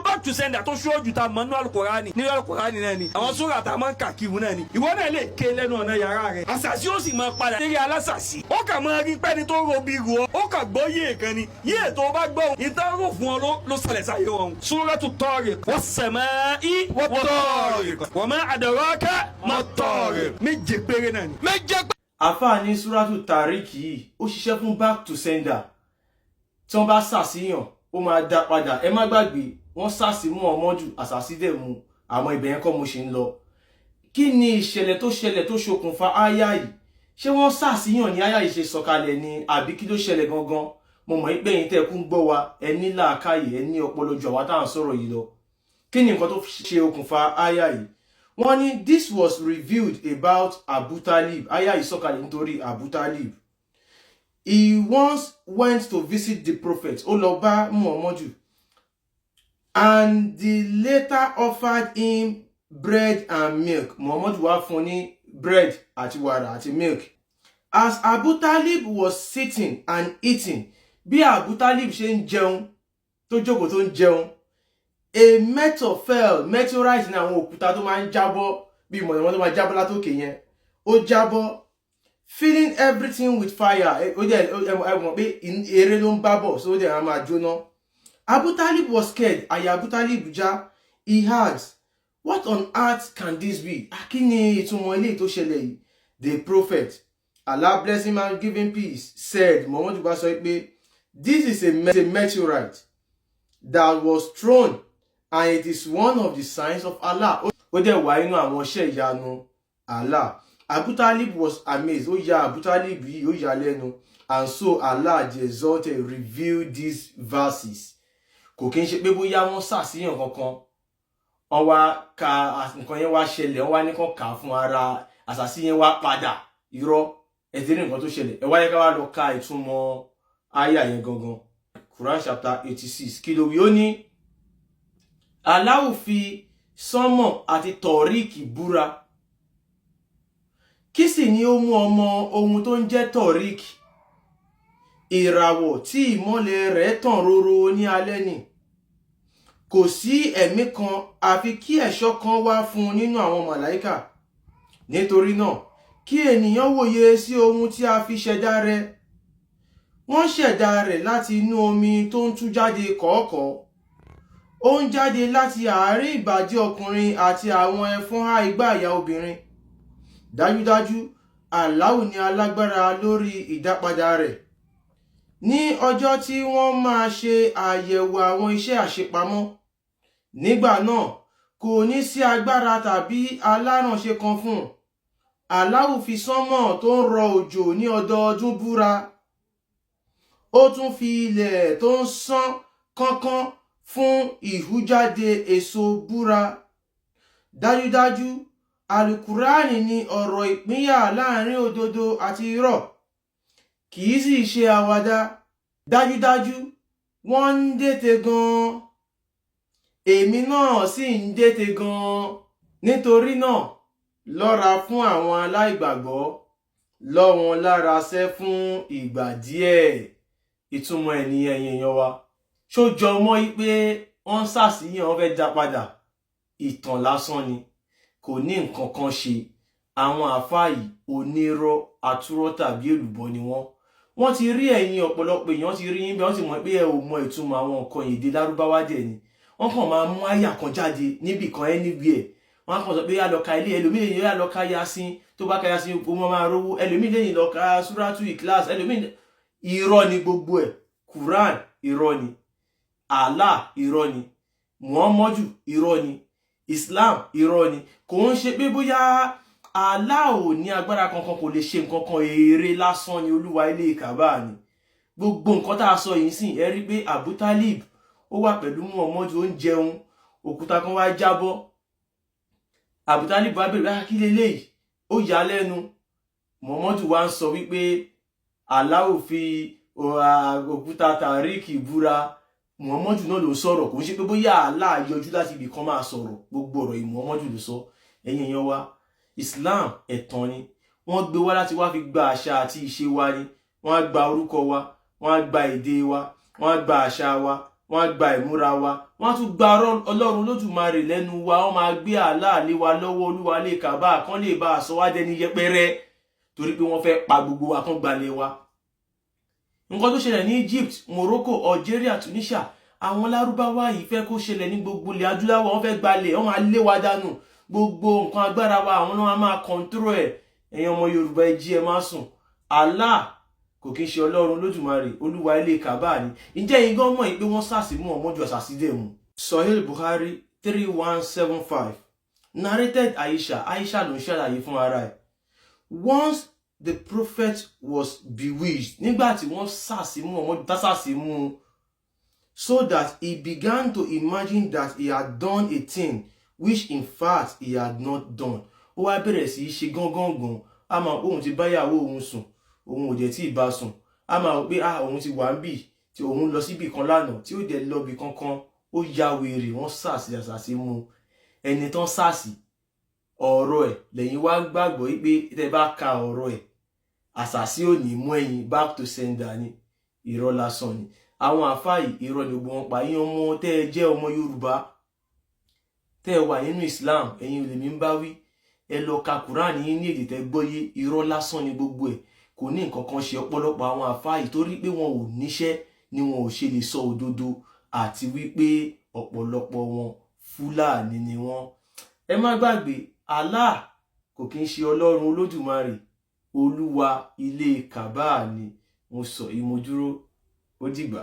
Back to sender tó ṣọ́ọ̀jù tá a mọ̀ nínú Alukurani, nínú Alukurani náà ni àwọn sóra tá a máa ń kà kiri náà ni. Ìwọ náà lè ké lẹ́nu ọ̀nà yàrá rẹ̀, àṣàṣì ó sì máa padà lérí alásàṣì. Ó kà máa rí pẹ́ni tó robi rù ọ́, ó kà gbọ́ yéè kan ni yéè tó bá gbọ́ ìtàn rò fún ọ ló ṣẹlẹ̀ sáyé wọn. Suratu Tariq, was-sama'i wat-tariq wa ma adraka mat-tariq, méje péré náà ni. Méje. Àfáà ní Súrátù Tàríkì yìí, ó ṣiṣẹ́ fún back to sender. Tí wọ́n bá ṣàṣìyàn, ó máa dá padà. Ẹ má gbàgbé, wọ́n ṣàṣì mú ọmọdù, àṣàṣì dẹ̀ mú. Àmọ́ ibẹ̀ yẹn kọ́ mo ṣe ń lọ. Kí ni ìṣẹ̀lẹ̀ tó ṣẹlẹ̀ tó ṣokùnfà áyá yìí? Ṣé wọ́n ṣàṣìyàn ní áyá yìí ṣe sọ̀kalẹ̀ ni, àbí kí ló ṣẹlẹ̀ gangan? Mo mọ̀ pé ẹ̀yin tẹ́ kún gbọ́ wa, ẹ ní làákàyè, ẹ ní ọpọlọ ju àwa tá à ń sọ̀rọ̀ yìí lọ. Kí ni nǹkan tó ṣe okùnfà áyá yìí? Wọ́n ní this was revealed about Abu Talib. Áyá yìí sọ̀kalẹ̀ nítorí Abu Talib. He once went to visit the prophet, ó lọ bá Muhammadu, and the later offered him bread and milk. Muhammadu wá fún ní bread àti wàrà àti milk. As Abu Talib was sitting and eating, bí Abu Talib ṣe ń jẹun, tó jókòó tó ń jẹun, a meteor fell. Meteorite ní àwọn òkúta tó máa ń jábọ́ bí mọ̀nàmọ́, tó máa jábọ́ látòkè yẹn. Ó jábọ́, filling everything with fire. Ó dẹ̀ ẹ mọ̀ pé eré ló ń bá bọ̀, so ó dẹ̀ máa jóná. Abu Talib was scared. Àyà Abu Talib já. He asked, "What on earth can this be?" Kí ni ìtumọ̀ eléyìí tó ṣẹlẹ̀ yìí? The prophet, Allah bless him and give him peace, said, Muhammadu bá sọ pé, "This is a meteorite that was thrown and it is one of the signs of Allah." Ó dẹ̀ wá inú àwọn iṣẹ́ ìyanu Allah. Abu Talib was amazed. Ó ya Abu Talib yìí, ó yà lẹ́nu. And so Allah the Exalted revealed these verses. Kò kí n ṣe pé bóyá wọ́n ṣàṣìyàn kankan, wọ́n wá ka nǹkan yẹn wá ṣẹlẹ̀, wọ́n wá ní kàn kà á fún ara àṣàṣì yẹn wá padà. Irọ́. Ẹ ti rí nǹkan tó ṣẹlẹ̀. Ẹ wáyé ká wá lọ ka ìtumọ̀ àyà yẹn gangan. Quran chapter 86, kí ló wí? Ó ní Allahu fi sánmọ̀ àti tọ̀ríìkì búra. Kí sì ni ó mú ọmọ ohun tó ń jẹ́ tọ̀ríìkì? Ìràwọ̀ tí ìmọ́lẹ̀ rẹ̀ tàn roro ní alẹ́ ni. Kò sí ẹ̀mí kan àfi kí ẹ̀ṣọ́ kan wá fún un nínú àwọn màláíkà. Nítorí náà, kí ènìyàn wòye sí ohun tí a fi ṣẹ̀dá rẹ̀. Wọ́n ṣẹ̀dá rẹ̀ láti inú omi tó ń tú jáde kọ̀ọ̀kọ̀. Ó ń jáde láti àárín ìbàdí ọkùnrin àti àwọn ẹfọ́nhá igbá àyà obìnrin. Dájúdájú, Allahu ní alágbára lórí ìdápadà rẹ̀. Ní ọjọ́ tí wọ́n máa ṣe àyẹ̀wò àwọn iṣẹ́ àṣepamọ́, nígbà náà kò ní sí agbára tàbí alárànṣe kan fún un. Allahu fi sánmọ̀ tó ń rọ òjò ní ọdọọdún búra. Ó tún fi ilẹ̀ tó ń sán kánkán fún ìhújáde èso búra. Dájúdájú, Alukurani ní ọ̀rọ̀ ìpínyà láàrin òdodo àti irọ́, kì í sì ṣe àwàdà. Dájúdájú, wọ́n ń dètè gan-an, èmi náà sì ń dètè gan-an. Nítorí náà, lọ́ra fún àwọn aláìgbàgbọ́, lọ́ wọn lára ṣẹ́ fún ìgbà díẹ̀. Ìtumọ̀ ẹ̀ nìyẹn, ẹ̀yin èèyàn wa. Ṣó jọ mọ́ yí pé wọ́n ń ṣàṣìyàn, wọ́n fẹ́ dá padà? Ìtàn lásán ni, kò ní nǹkan kan ṣe. Àwọn àáfàá yìí, onírọ́ atúrọ́ tàbí èlùbọ́ ni wọ́n. Wọ́n ti rí ẹ̀yin, ọ̀pọ̀lọpọ̀ èèyàn ti rí yín bí wọ́n ti mọ̀ pé ẹ ò mọ ìtumọ̀ àwọn nǹkan. Èdè Lárúbáwá dẹ̀ ni. Wọ́n kàn máa mú àyà kan jáde níbì kan, anywhere. Wọ́n á kàn sọ pé yá lọ ka ilé ẹlòmíì lè yá lọ ka Yasin, tó bá ka Yasin, kó mọ́ máa rówó. Ẹlòmíì lè lọ ka Súrátù Ikhlas. Ẹlòmíì, irọ́ ni gbogbo ẹ̀. Quran, irọ́ ni. Allah, irọ́ ni. Muhammadu, irọ́ ni. Islam, irọ́ ni. Kò ń ṣe pé bóyá Allah ò ní agbára kankan, kò lè ṣe nǹkan kan. Èrè lásán ni. Olúwa ilé ìkàbá ni gbogbo nǹkan tá a sọ yìí sìn. Ẹ rí pé Abu Talib, ó wà pẹ̀lú Muhammadu, ó ń jẹun, òkúta kan wá jábọ́. Abu Talib wá bèrè, "Ah, kí leléyìí?" Ó yà á lẹ́nu. Muhammadu wá ń sọ wípé Allah ò fi òkúta tàríkì búra. Muhammadu náà ló sọ̀rọ̀. Kò ń ṣe pé bóyá Allah yọjú láti ibì kan máa sọ̀rọ̀. Gbogbo ọ̀rọ̀ yìí, Muhammadu ló sọ. Ẹ̀yin èèyàn wa, Islam, ẹ̀tàn ni. Wọ́n gbé wá láti wá fi gba àṣà àti ìṣe wa ni. Wọ́n á gba orúkọ wa, wọ́n á gba èdè wa, wọ́n á gba àṣà wa. Wọ́n á gba ìmúra wa, wọ́n á tún gba Ọlọ́run Olódùmarè lẹ́nu wa. Wọ́n máa gbé àlá lé wa lọ́wọ́, Olúwa lè kàbá kán lè bá a sọ wá dẹni yẹpẹrẹ, torí pé wọ́n fẹ́ pa gbogbo wa kán gbalẹ̀ wa. Nǹkan tó ṣẹlẹ̀ ní Egypt, Morocco, Algeria, Tunisia, àwọn Lárúbáwá yìí fẹ́ kó ṣẹlẹ̀ ní gbogbo ilẹ̀ adúláwọ̀. Wọ́n fẹ́ gbalẹ̀, wọ́n máa lé wa dànù. Gbogbo nǹkan agbára wa, àwọn náà máa control ẹ̀. Ẹ̀yin ọmọ Yorùbá, ẹ jí, ẹ má sùn. Allah kò kí ń ṣe Ọlọ́run Olódùmarè, Olúwa ilé Kàbá ni. Ǹjẹ́ yín gan mọ̀ pé wọ́n sàsí mú ọmọdé àṣàsí dẹ̀ mú? Sahih Bukhari 3175. Narrated Aisha, Aisha ló ń ṣàlàyé fún ara ẹ̀. Once the prophet was bewitched, nígbà tí wọ́n sàsí mú ọmọdé tásàsí mú, so that he began to imagine that he had done a thing which in fact he had not done. Ó wá bẹ̀rẹ̀ sí í ṣe gángangan. A máa òun ti báyàwó òun sùn, òun ò dẹ̀ tí ì bá sùn. A máa rò pé ah, òun ti wà ń bì tí òun lọ síbì kan lánàá tí ó dẹ̀ lọ bì kankan. Ó ya wèrè, wọ́n sàsì àsàsì mú. Ẹni tán sàsì, ọ̀rọ̀ ẹ̀ lẹ́yìn wá gbàgbọ́ wípé tẹ́ bá ka ọ̀rọ̀ ẹ̀, àsàsì ò ní mú ẹ̀yìn, back to sender ni. Irọ́ lásán ni àwọn àfáà yìí, irọ́ ni gbogbo wọn pa. Yín ọmọ tẹ́ ẹ jẹ́ ọmọ Yorùbá, tẹ́ ẹ wà nínú Islam, ẹ̀yin lèmi ń bá wí. Ẹ lọ ka Quran yín ní èdè tẹ́ gbọ́yé. Irọ́ lásán ni gbogbo ẹ̀, kò ní nǹkan kan ṣe. Ọ̀pọ̀lọpọ̀ àwọn àfáà yìí, torí pé wọn ò níṣẹ́ ni wọn ò ṣe lè sọ òdodo, àti wípé ọ̀pọ̀lọpọ̀ wọn, Fúlàní ni wọ́n. Ẹ má gbàgbé, Allah kò kí ń ṣe Ọlọ́run Olódùmarè, Olúwa ilé Kàbá ni. Mo sọ ìmọ̀dúró, ó dìgbà.